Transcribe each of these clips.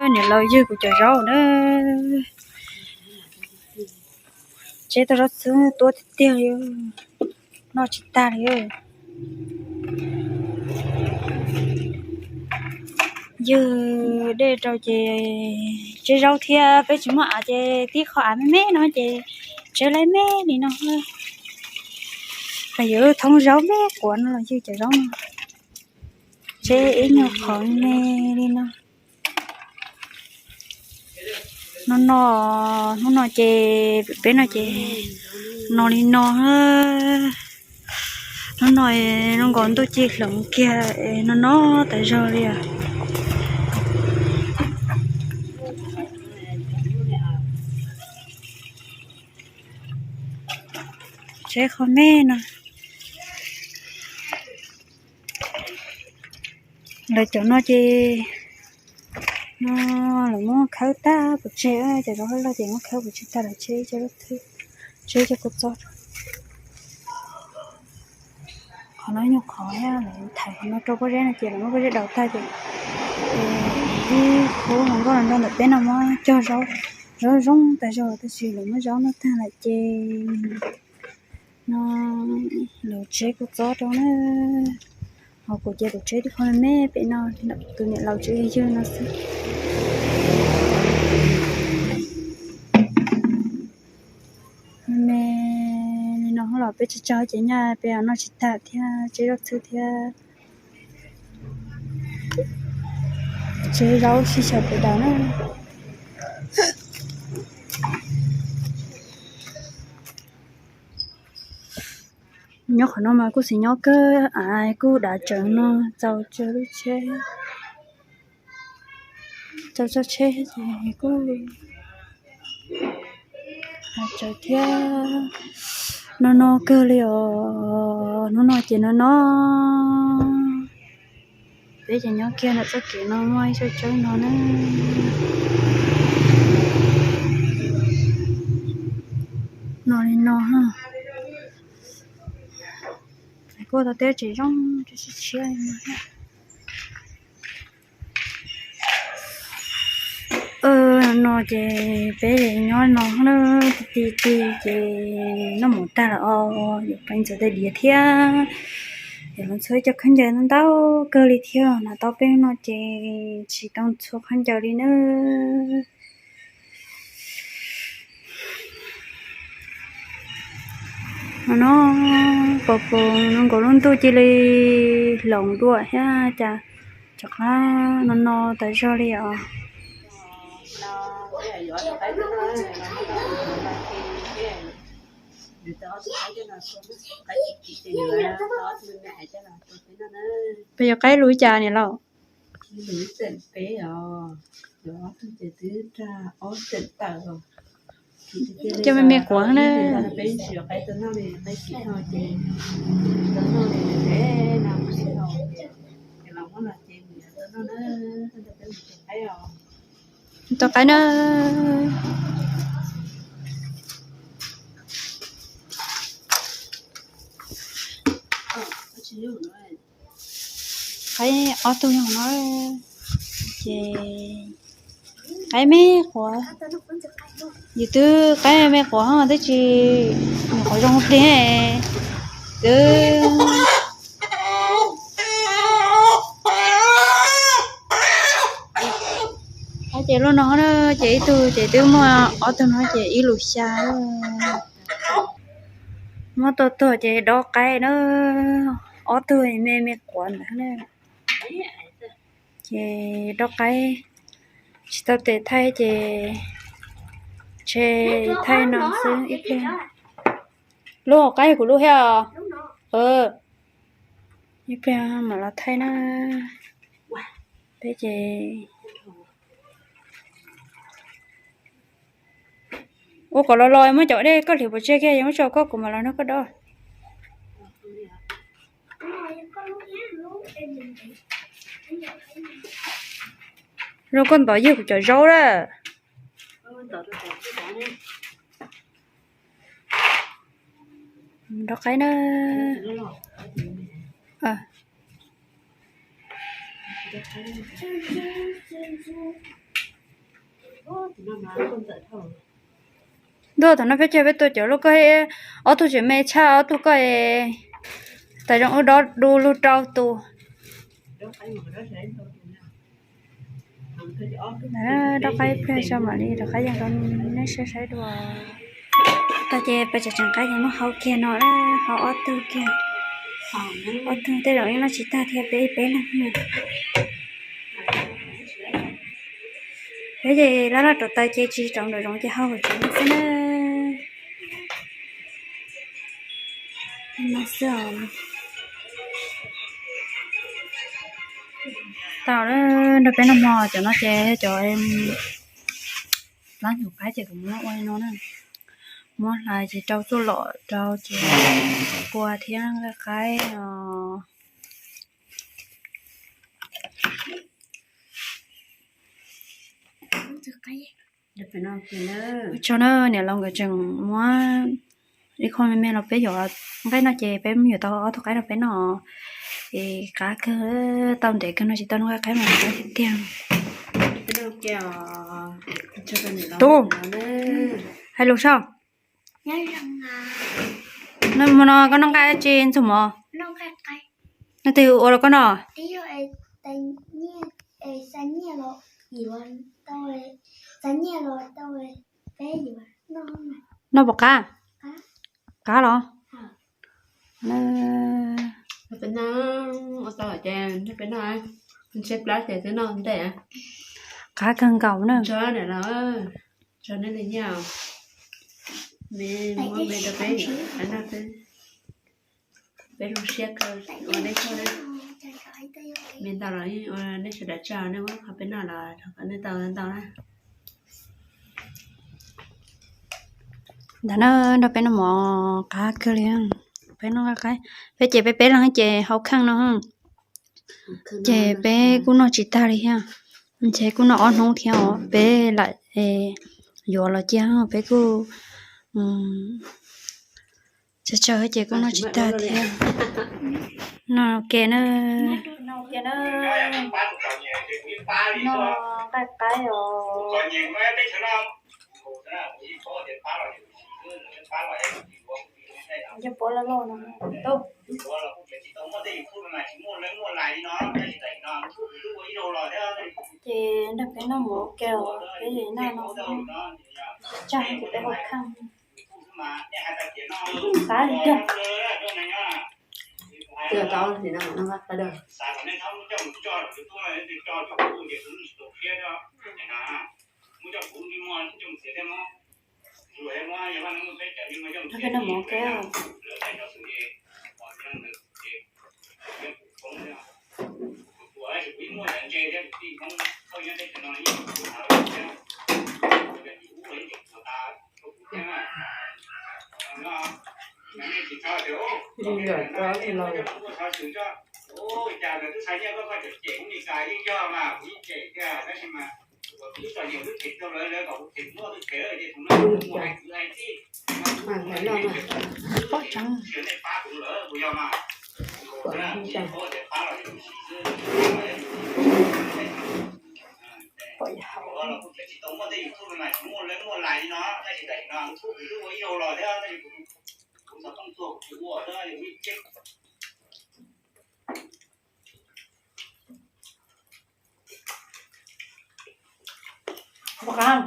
Niam laus ywg kuv cov zaub na. Tseb tau zaub txhwb tuab tiag tiag li, noj tsis tag li. Ywg dej rau ces tseb zaub thiab, peb tsis muaj av ces tib qho av me me no ces tseb laib me li no. Yus thoob zaub me quav no los ywg cov zaub no, tseb ib nyuag qhov me li no. No no, hnub no ces peb no ces no li no. Hnub no zoo nkaus ntuj ci hloov kiag, no no tas zog li. Tseb qhov me no. Lawv cov no ces no lawv muab khawb tag pov tseg, cov zaub loj ces muab khawb pov tseg tag lawm, tseb cov kua txob. Qhov no nyuag qhov thiab, lawv thaiv qhov no rau pob zeb no ces lawv muab pob zeb daus tag ces ib khub hluas nkauj los nrog ntawm peb no muab cog zaub, zaub zoo tas zog tab sis lawv muab zaub noj tag lawm ces no lawv tseb kua txob rau na. Ho kuv ces kuv tseb tib qho me me pem no, tus niam laus tseb ywg no xwb. Me me li no los peb tsis tso ces nyaj peb noj tsis tag thiab, tseb zaub txhwb thiab. Tseb zaub sib xyaw pem daws na. Nyob qhov no mas kuj xis nyob kawg, av kuj dav tseev no, txaus tsawg lub tsheb, txaus txoj tsheb ces kuj dav tseev thiab. No no kawg li os, hnub no ces no no. Peb ces nyob kiag ntawm txoj kev no muaj ib tsob tsawb no na. No li no, kuj tau teb tsis zoo, tsis tshiab li no. No ces peb nyob no na, ti ti ti ces noj mov tag lawm os, yuav pais ntxuav tais diav thiab. Yuav los ntxhua cov khaub ncaws ntau kawg li thiab, hnav tau peb no ces tsis tau ntxhua khaub ncaws li na. No no, pos pos no nkaus lub ntuj cia li hloov dua thiab cas, rov qab no no tas zog li os. Peb yuav qaib lus cas niam laus? Coj me me quav na. Tau qaib na. Qaib ob tug no ces qaib me quav, yus twb qaib me quav ho twb tsis nyuam qhuav zoo plig twb. Ces lub no na ces ib tug ces twb muaj ob tug no ces ib lus xya. Muab tuag tuag ces dob qaib na, ob tug me me quav ntawd na. Ces dob qaib tsis tau tes thaij ces tshe thaij no xwb ib pliag. Lub hauv qaib kuv lub thiab os. Ib pliag mam los thaij na. Peb ces ua kom los los muab cov dej koj hliv pov tseg kiag, yog muab tso koj kuv mam los nrog koj dob. Zoo koj ntov ywg kuv cov zaub lawm. Dob qaib na. Ntuj, thaum no peb caug peb tua cov lub koj, ob tug tseem me tshaj ob tug koj, tas zoo wb dob du lug rau tus. Dob qaib ib pliag tso mam li rov qab yees rau nej saib saib dua. Tag ces peb tseem tseem qab ces muab hau kiag no, hau ob tug kiag. Ob tug tej zaum yeej noj tsis tag thiab peb ib peb leeg. Peb ces laj laj rau taws ces tsis rau nram zoov ces hau hauv tsev no xwb na. No xwb os. Tau lawm, nrog peb noj hmo cov no ces yog cov plab nyuam qaib ces kuv muab ua li no na. Muab hlais ces rau txuj lom rau ces kua thiab nqaij qaib os. Ua tsaug na, niam laus nkawd tseem muab ib qho me me los peb yuav nqaij noj ces peb yuav tau ob tug qaib rau peb noj. Es qab kawg, tau ntev kawg no tsis tau noj nqaij qaib mas qab tiag tiag. Tub, hais lus saib. Hmo no koj noj nqaij tsi ntxuag mov? Noj twg ua rau koj noj? Noj puas qab? Qab los? Peb noj, ua tau ces nrog peb noj, ntshe plab ces twb noj ntej. Qab kawg nkaus na. Tso nej li nyiaj, me muab me rau peb, peb zoo siab kawg ua nej tsaug na. Me ntau los ua nej sawv daws tsaug, nej muab qhov peb noj los rau kom nej tau ntau na. Ntawd na, nrog peb noj mov qab kawg li. Peb noj nqaij qaib, peb ces peb peb leeg ces hau kheej no. Ces peb kuj noj tsis tag li thiab, ntshe kuj noj ob hnub thiab os. Peb lam yuav los cia peb kuj tsawg tsawg ces kuj noj tsis tag thiab. Noj ke na, noj nqaij qaib os. Cov pov loj loj no. Ces nrog peb noj mov ua ke os, peb noj no tsag ces peb hau kheej. Qab li tiag. Nrog peb noj mov ua ke os. Ntawm ko los. Pob tseeb. Pom yog hauv. Ua qab.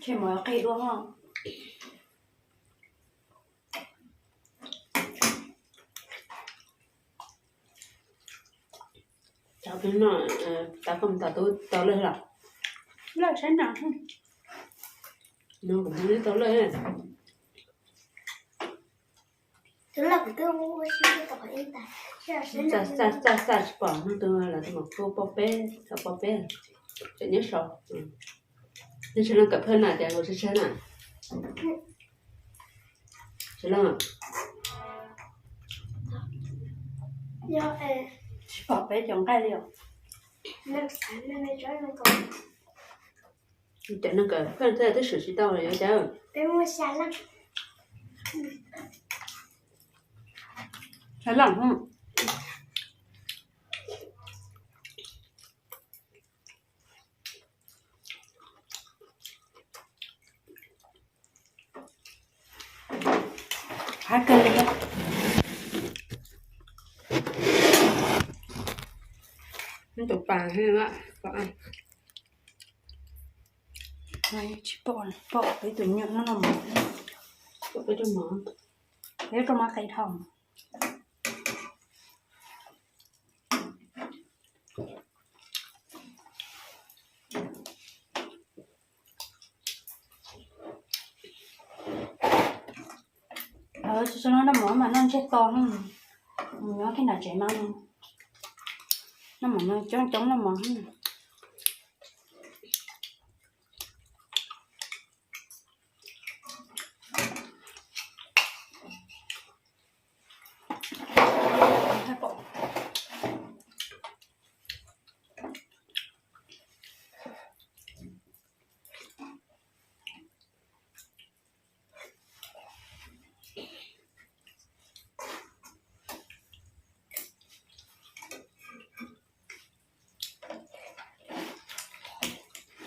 Tshem mov qig dua ho. Cov peb no, tas koj mus tom tub tau lawj los? Lawj saib na. No kuv mus tau lawj. Txaj txaj tsis pom no tus lawv tus mam pua poj peb, thaum poj peb tseem nyob saud. Neb sawv leej kawm phaj na, tias kuv sawv sawv na. Sawv leej, tsis pom peb cov nqaij li os. Cov neeg kawm phaj twb swm tsis tau yuav cas. Sawv leej, Qab kawg li thiab. Neb tus pas, tsis pom, pom peb tus me nyuam noj noj mov, peb rau mov qe dhau. Tsis tau noj mov mas noj ntsej to, mus nyob kiag nram tsev mas noj mov no coob coob noj mov.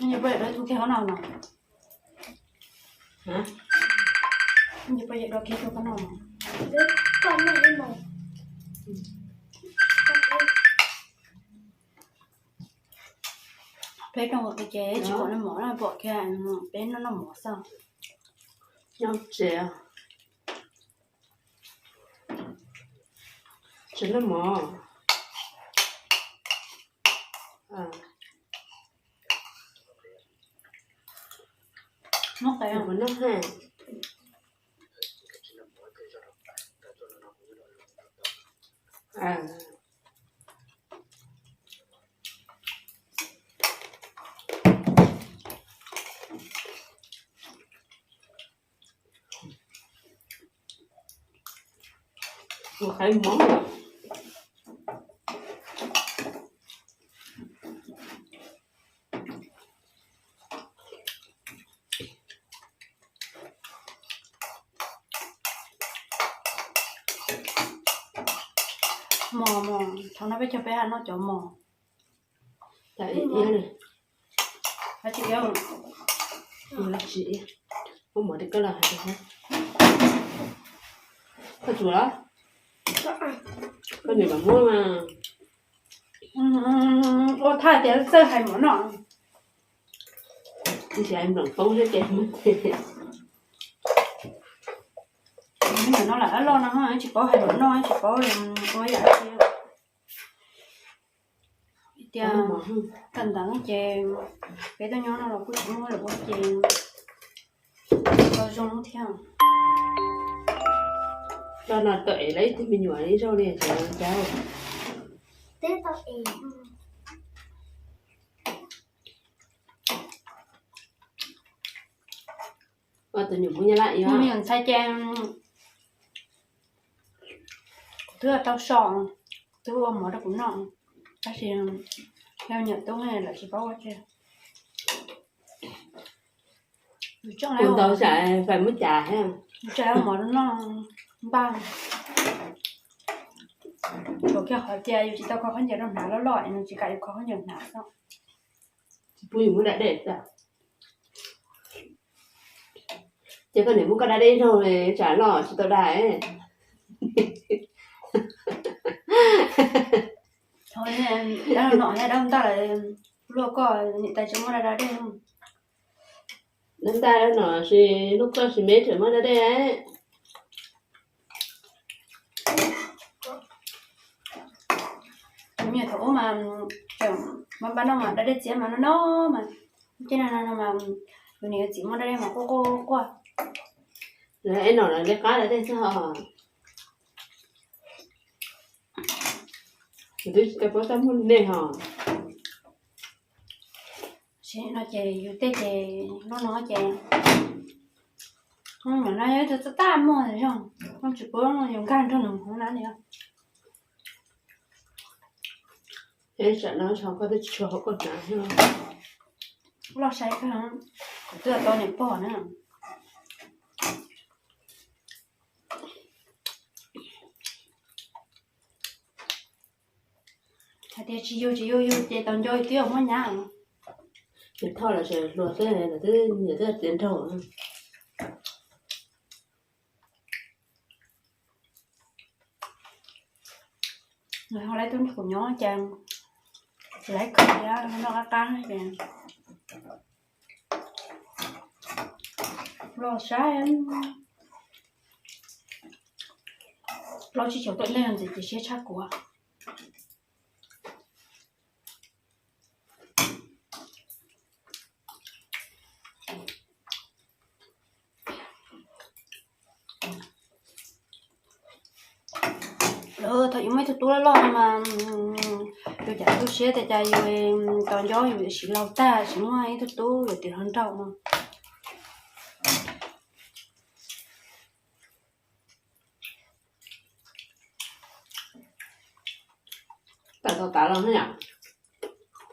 Nws puas yog dua ib tug kiag qhov no no? Nws puas yog dua kiag tug qhov no no? Peb rau qhov kev ces tsis pom noj mov no, pom kiag peb noj noj mov xwb. Nyob tsev, tsis noj mov. Noj qe, noj qe. Ua qhaiv mov. Mos mos, thaum no peb cog peb haj noj cov mos. Tsis, muab mov rau koj los hais rau, koj tsuas los, koj niam mam muab mas. Ua thaij tias txawj hais mov noj. Tsis hais nploom poob thiab ces muab. Nim no lam loj no tsis paub hais mov noj, tsis paub ua yam dab tsi. Tias tawm ntawd ces peb tuaj nyob no los kuj tsis muaj lawm ua ces tau zoo thiab. Cov no tau es lawv ib tug me nyuam ib zaug li cov cab. Ua tus nyuam Hmoob Nyab Laj ib me nyuam ntxhais ces kuv twb tau so, twb ua mov rau kuv noj, tab sis yog nyuam tub lawm tsis paub ua tsi. Kuv ntau tsam fais muab cas thiab. Tsam mov noj npaj. Tshuav kiag qhov tias yus tsis tau kho khaub ncaws rau hnav loj loj es nws tsis kam yus kho khaub ncaws hnav xwb. Tsis pub yus muab da dej xwb. Ces koj niam muab koj da dej zaug tsam loj tsis tau da. Dab no dab ntawd luaj koj niam tais tsis muab da da dej. Dab ntawd no sis luaj koj sis me tseem muab da dej. Tus me nyuam thaum ub mas tseem npaj npaj noj mas da dej txiav mas noj noj mas, ces no no mas tus niam txiv muab da dej mas quaj quaj quaj. Lawv ib no lawv li qab da dej txog. Kuv twb tsis tau paub txaj muag nej ho. Sim no ces yus tej ces lub no ces, no yog ib tug txaj txaj muag zoo, no tsis pub yus nkag nrog nws hauv na li. Tsam no koj twb tsis tshua hauv koj hnav. Loj saib kawg, kuv twb tau niam pog na. Hais tias tsis yug tsis yug yug ces tau nco twb yog muab nyab. Nws thoj los tseem hluas xwb, nws twb nyiam twb tiav nraug. Ho laib tub kuv nyob ces laib kawg thiab, noj qab qab ces loj saib. Plaub tsib caug tuaj ntej no ntxim cia siab tshaj kuv. Thaum yus muaj ib tug tub loj loj no mas yus cas tu siab tias cas yus tos nco yus yuav siv laus tag tsis muaj ib tug tub yuav tiv hluas nraug no. Tawm tau tas los na yom?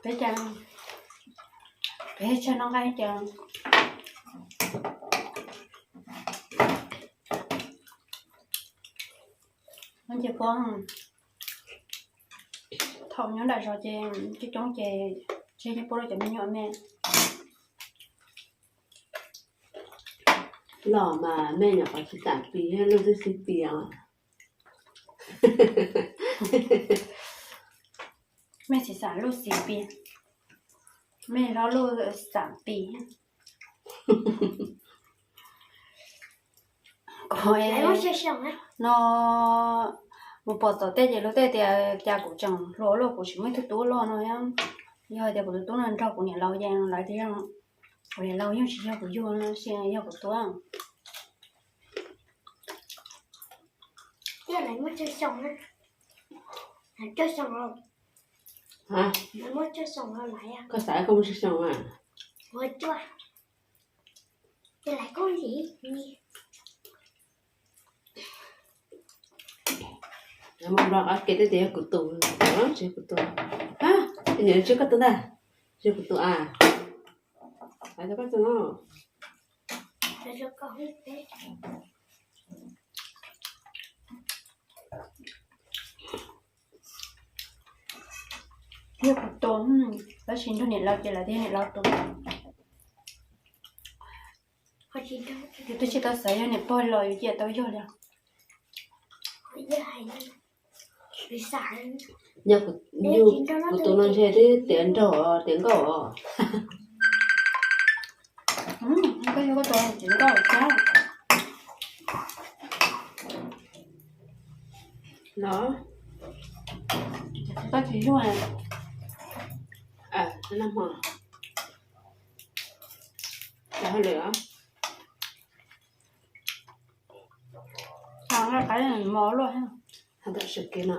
Peb cas, peb tsag noj nqaij cas. Ces puab, thaum nyob nram zos ces coob coob ces tseg nyiaj puab rau cov me nyuam me. Los mas mej nyuam qhuav tsis xam pis, luj twb xib pis os. Mej tsis xam luj xib pis, mej hlob luj xam pis. Kuv no mus pom tom tej ces luag tej tias cas kuv tseem hluas luaj, kuv tsis muaj ib tug tub loj no. Yog hais tias kuv tus tub no nrog kuv niam laus ces lawv tias kuv niam laus yeej tsis yog kuv yug, yog kuv tub. Koj xav koj muaj tsawg xyoo mas? Mus nrog qab ke tej tias yog kuv tus, tsis yog kuv tus. Nyob tsis yog koj tus ntag, tsis yog kuv tus a. Hais rau koj tus no. Yog kuv tus, tab sis nrog niam laus ces lawv tias niam laus tus. Yus twb tsis tau xav yog niam pog los yus cia tau yog li. Yog kuv tus no ntshe twb tiav nraug tiav nkauj os. Koj yog koj tus tiav nkauj thiab. No, koj tsis yog. Nag hmo hauj lwm os. Noj qab mov luaj. Ntawm sawv kev no,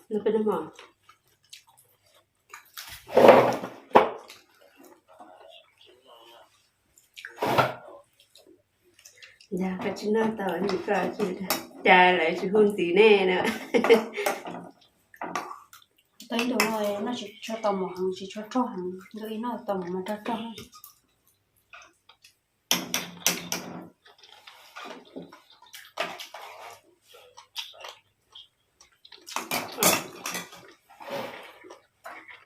no peb noj mov. Yog koj tsis noj tau nim koj cas lawv tsis hu ntxiv nej na. Tau ib ntus no noj tsis tshua tau mov heev, tsis tshua rog heev, ntu ib noj tau mov mas rog rog.